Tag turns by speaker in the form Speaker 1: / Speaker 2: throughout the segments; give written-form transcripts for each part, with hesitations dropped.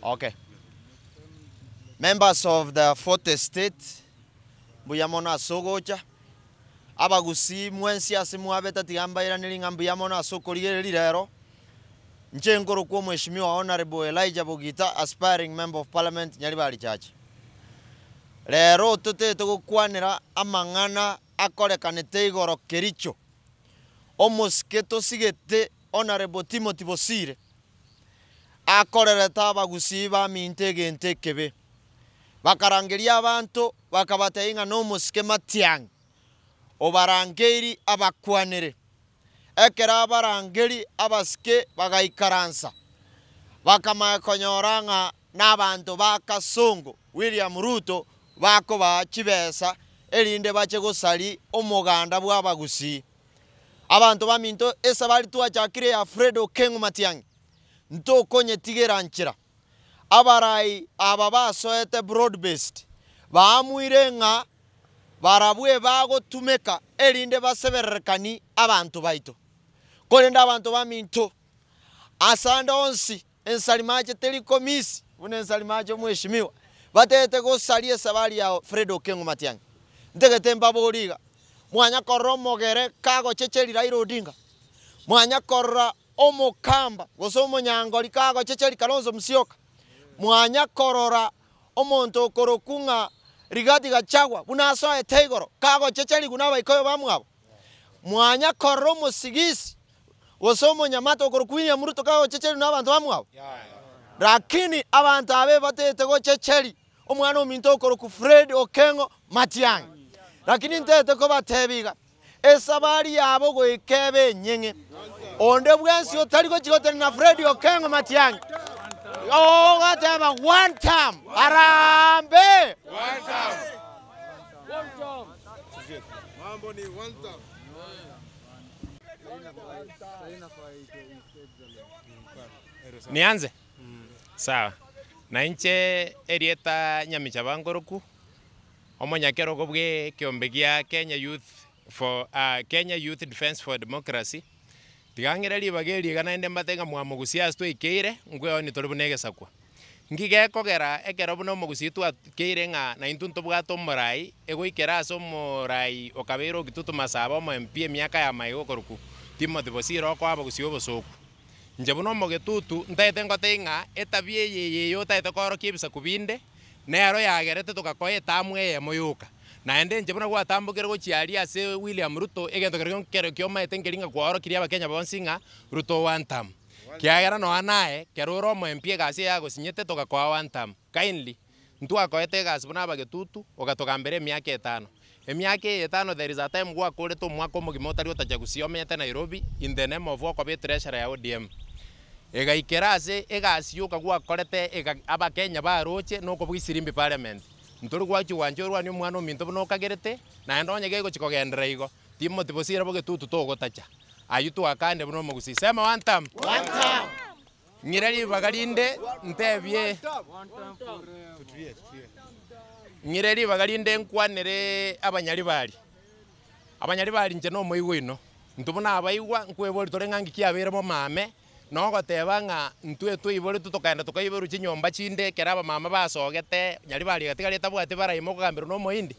Speaker 1: Okay. Members of the fourth estate, mbuya mono ase ogocha, abagusii mwensi ase mwabete tiga mbairaneri ng'a mbuya mono ase okorigereria rero, inche nkorokwa omweshimiwa Honourable Elijah Bogita, aspiring member of parliament Nyaribari Church. Rero totete gokwanera amang'ana akorekanete igoro Kericho, omosike tosigete Honourable Timothy Bosire, akorerete abagusii baminto egento ekebe. Bakarangeria abanto, bakabatebia ng'a nomosike matiang'i, obarangeiri abakwanere. Ekero abarangeri abasike bagaikaransa, bakamanya konyora ng'a nabanto ba Kasongo William Ruto bakobaa chibesa erinde bache gosaria omoganda bw'abagusii. Abanto baminto esabari twachakire ya Fred Okeng'o Matiang'i, ntokonyetigera nchera. Abarai aba basoete broad based baamuire ng'a barabwo ebagotumeka erinde basebererekani abanto baito. Korende abanto baminto, asande onsi ensarimache teri komisi buna ensarimache omweshimiwa batete gosaria esabari ya Fred Okeng'o Matiang'i. Ntagete mbabori iga, mwanya korora omogere kagochecheria Raila Odinga, mwanya korora omokamba gose omonyangori kagochecheria Kalonzo Musyoka, mwanya korora omonto okorokwa ng'a Rigathi Gachagua buna asoete igoro kagochecherigwa nabaikoyo bamwabo, mwanya korora omosigisi gose omonyamate okorokwa William Ruto kagochecherigwa nabanto bamwabo. Lakini abanto aba ebatete gochecheri omwana ominto okorokwa Fred Okeng'o Matiang'i. Lakini ntagete kobatebia iga, esabari yabo goika ebe enyeng'e. Onde bwensi otari gochia gotenena na Fred Okeng'o Matiang'i, ogoteba one term, harambee!
Speaker 2: Nianze? Sawa. Na inche erieta Nyamichaba nkoroku, omonyakerogo bwe ekeombe gia Kenya Youth for Kenya Youth Defence for Democracy, tiga ng'ire ribaga eri iga naende mbate ng'a mwamogusia ase twaikeire, nkweoni tore buna egesakwa. Nki gekogera ekero buna omogusii twakeire ng'a naintwe ntobwate omorai, egoikera ase omorai okabeire Okitutu Masaba omo MP emiaka ya magega okorokwa Timothy Bosire okoa abagusii obosooku. Inche buna omogetutu ntaete ngotebie ng'a etabia eye eye eye otaete koorokia ebisaku binde, nero yagerete togakoa etamu eyemo yoka. Naende inche buna gwatambokire gochia aria ase William Ruto, egento keria kero kiomaete nkeri ng'a kwaorokirie abakenya bonsi ng'a Ruto one term. Kiagera nonya naye, kero ore omo MP egasi eye agosinyete togakoa one term. Kindly, ntwakoete egasi buna abagetutu, ogatogambera emiaka etano. Emiaka eye etano there is a time gwakorete omwaka omogima otari otacha gusii omenyete Nairobi in the name of okoba etreasurer ya ODM. Egaikera ase egasi yoka gwakorete ega abakenya baroche na okobugia isirimbi parliament. Ntori gwachia gwancha orwanie omwana ominto buna okagerete, naende onye gegochia kogenderera igo, Timothy Bosire bogetutu togotacha. Ayio twakande buna omogusii. Sema one term. Ng'ire ribaga rinde ntebie, ng'ire ribaga rinde nkwanere abanyaribari. Abanyaribari inche nomoigwa oino, intwe buna abaigwa nkweboria tore ng'a ngiki abeire momame, na ogoteba ng'a intwe twaiboretwe tokaenda tokaiborwa chinyomba chinde ekero abamama basogete, nyaribari egatiga etabwati baraima okogamberwa na omohindi.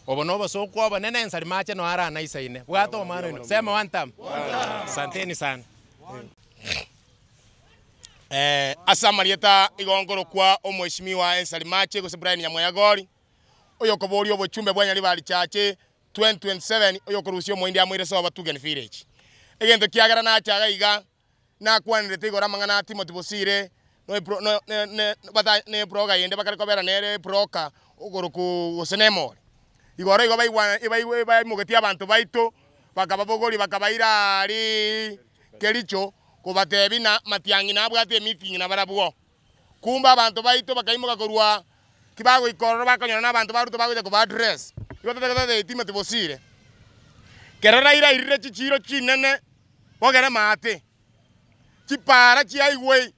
Speaker 2: Obo nobosooku obonene ensari mache noyo aranaisaine. Bwata omwana oino, sema one term. Asanteni sana.
Speaker 3: Ase amarieta igo nkorokwa Omweshimiwa Ensari Mache gose Brian Nyamweyagori, oyokoboria obochumbe bwa Nyaribari Church 2027 oyokorusia omoindi amoire sobo Tugen Village. Egento kiagera nacha iga iga nakwanerete igoro amang'ana a Timothy Bosire ne ebroka yende bakare kobera nere ebroka okorokwa gose nemori. Igoro igo baigwana baimogetie abanto baito bakababogoria bakabaira aria Kericho kobatebia na matiang'i nabwate emiting nabarabwo. Kumbe abanto baito bakaimoka korwa tibagoika ororo bakonyora na abanto ba Ruto bagocha koba address. Igo totagete totebie Timothy Bosire, kero Raila airire chichiiro chinene bogere maate, chipara chia highway,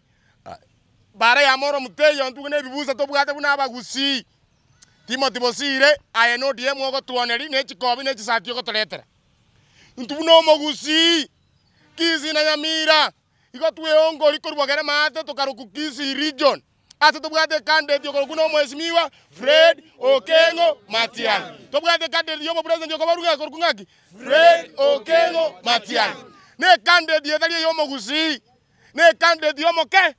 Speaker 3: bara ya Moro Muthei ontwe buna ebibusa tobwate buna abagusii. Timothy Bosire aye na ODM ogotwoneria ne chikobi ne chisati ogotoretera. Intwe buna omogusii, Kisii na Nyamira, igo tweongori korwa bogere maate tokarokwa Kisii region. Ase tobwate ecandidate okorokwa na omweshimiwa Fred Okengo Matiang'i. Tobwate ecandidate ya obopresident okobarwa ng'a ekorokwa ng'aki? Fred Okengo Matiang'i. Na ecandidate etari eya omogusii, na ecandidate ya omoke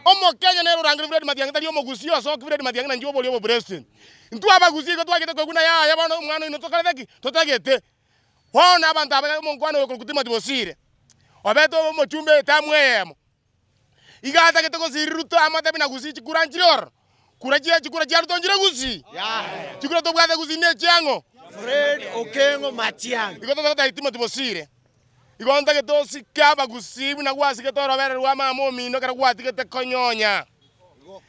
Speaker 3: Omokenya nere orangire Fred Matiang'i tari omogusii osoki Fred Matiang'i na inche oboria obopresident. Intwe abagusii igo twagete koigwa na yaya bono omwana oino tokorete ki? Totagete. Bono abanto aba omonkwana oyo okorokwa Timothy Bosire, obete omochumbe etamu eyemo. Iga atagete gosiria Ruto amotebi na gusii chikura nchire ororo. Kura chia chikura chia Ruto nchire gusii. Chikura tobwate gusii ne chiang'o.
Speaker 1: Fred Okengo Matiang'i.
Speaker 3: Igo totagete Timothy Bosire. Igo ntagete osike abagusii buna gwasigete orobere rwa mama omino ekero gwatigete konyonya.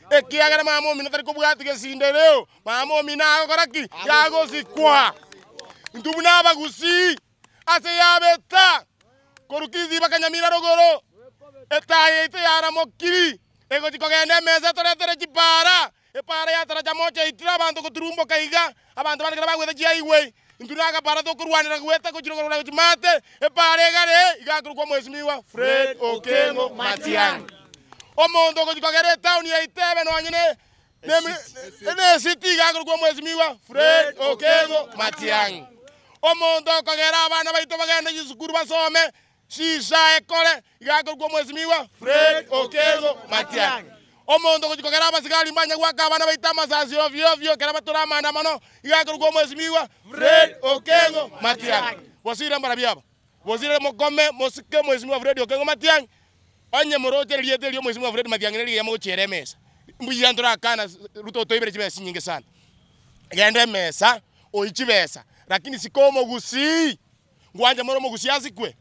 Speaker 3: Ekiagera mama omino tari kobwati gesinde reo, mama omino agokora ki? Yagosikwa. Intwe buna abagusii ase yabeta korwa Kisii bakanyamira rogoro, etaai yaito yaramokiri, egochi kogenda emesa etoretere chipara, Epaara ya taracha mocha eitire abanto goturumboka iga, abanto bande ekero bagwete chiaigwe, intwe nagapaara tokorwanera goeta gochia rogoro gochia maate, epaara egare iga akorokwa omwesimigwa Fred Okengo Matiang'i. Omonto ogochia kogera etaoni yaito ebe nonye ne ne esiti iga akorokwa omwesimigwa Fred Okengo Matiang'i. Omonto okogera abana baito bagende chisukuru basome, Chinsa ekore iga akorokwa omwesimigwa Fred Okengo Matiang'i. Omonto ogochia kogera abasigari mbanye goaka abana baito amasasi ovio ovio ekero batore amaandamano iga akorokwa omwesimigwa Fred Okengo Matiang'i. Bosire mbarabio aba. Bosire mokome mosike omwesimigwa Fred Okengo Matiang'i. Onye moroche erieta erio omwesimigwa Fred Matiang'i nerigiya mogochiera emesa. Mbuya ntorakana Ruto otoibere chibesa chinyinge sana. Genda emesa oyi chibesa lakini sika omogusii. Ngwanche more omogusii asikwe?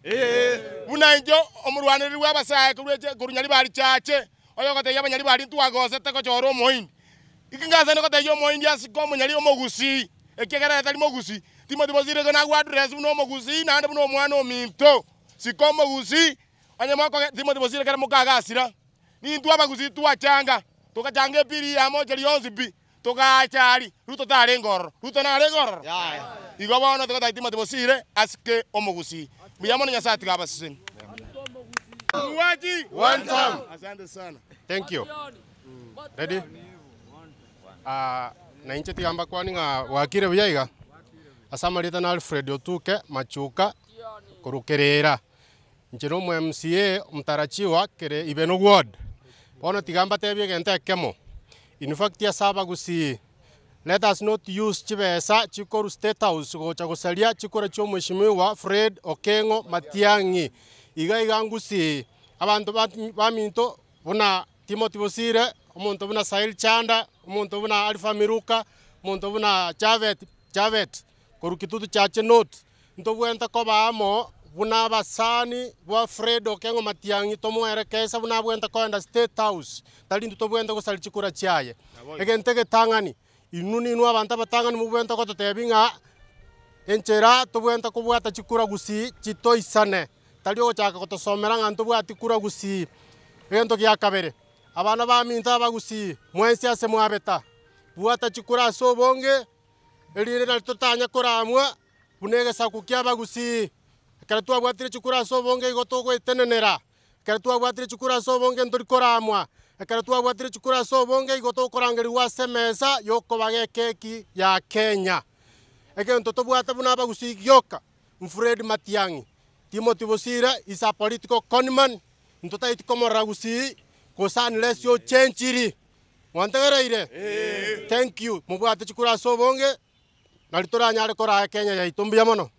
Speaker 3: Buna inche omorwanereri bw'abasae korwa eche korwa Nyaribari Chache, oyogotebia abanyaribari ntwagosete gochora omoindi. Inki ngasani gotebia omoindi asike omonyari omogusii, ekiagera ere tari mogusii? Timothy Bosire igo nagwa address buna omogusii naende buna omwana ominto. Sika omogusii, onye mokoge Timothy Bosire ekero mokagasira, nintwe abagusii twachanga, togachanga epiri ya mochari yonsi pi. Togaacha aria, Ruto tarenge ororo. Ruto narenge ororo? Igo bono togotebia Timothy Bosire asike omogusii. Mbuya mono Nyasae atiga abaseseni. Mwachi.
Speaker 4: One term.
Speaker 3: Asante sana.
Speaker 4: Thank you. Ready? Ah, na inche tiga mbakwanie ng'a bwakire buya iga. Ase amarieta na Alfred Otuke Machuka korwa Kerera. Inche na omo MCA omotarachiwa kere Ibeno ward. Bono tiga mbatebie egento ekemo, in fact ase abagusii, let us not use chibesa chikorwa state house gocha gosaria chikura chia omweshimiwa Fred Okeng'o Matiang'i. Iga iga ngusii, abanto baminto buna Timothy Bosire, omonto buna Sail Chanda, omonto buna Alpha Miruka, omonto buna Javet Javet korwa Kitutu Chache North, Ntobwenerete koba amo buna abasani bwa Fred Okengo Matiang'i tomoerekese buna abwenerete koenda State House, tari intwe tobwenerete gosaria chikura chiaye. Egento egetang'ani, inwe ninwe abanto abatang'ani mobwenerete gototebia ng'a enchera tobwenerete kobwata chikura gusii chitoisane, tari ogochaka gotosomera ng'a ntobwati kura gusii. Egento gia kabere, abana baminto abagusii, mwensi ase mwabeta, bwata chikura ase obonge, erinde nari totanye koramwa. Buna egesaku ki'abagusii, ekero twabwatire chikura ase obonge igo togoetenenera, ekero twabwatire chikura ase obonge ntori koramwa, ekero twabwatire chikura ase obonge igo tokorangerigwa ase emesa y'okobaga ekeki ya Kenya. Egento tobwate buna abagusii gioka, Fred Matiang'i, Timothy Bosire is a political conman, ntotaeti komorora gusii gose unless ochenchiri. Mwantegereire? Thank you. Mobwate chikura ase obonge. Nari toranyare koraa Kenya yaito. Mbuya mono.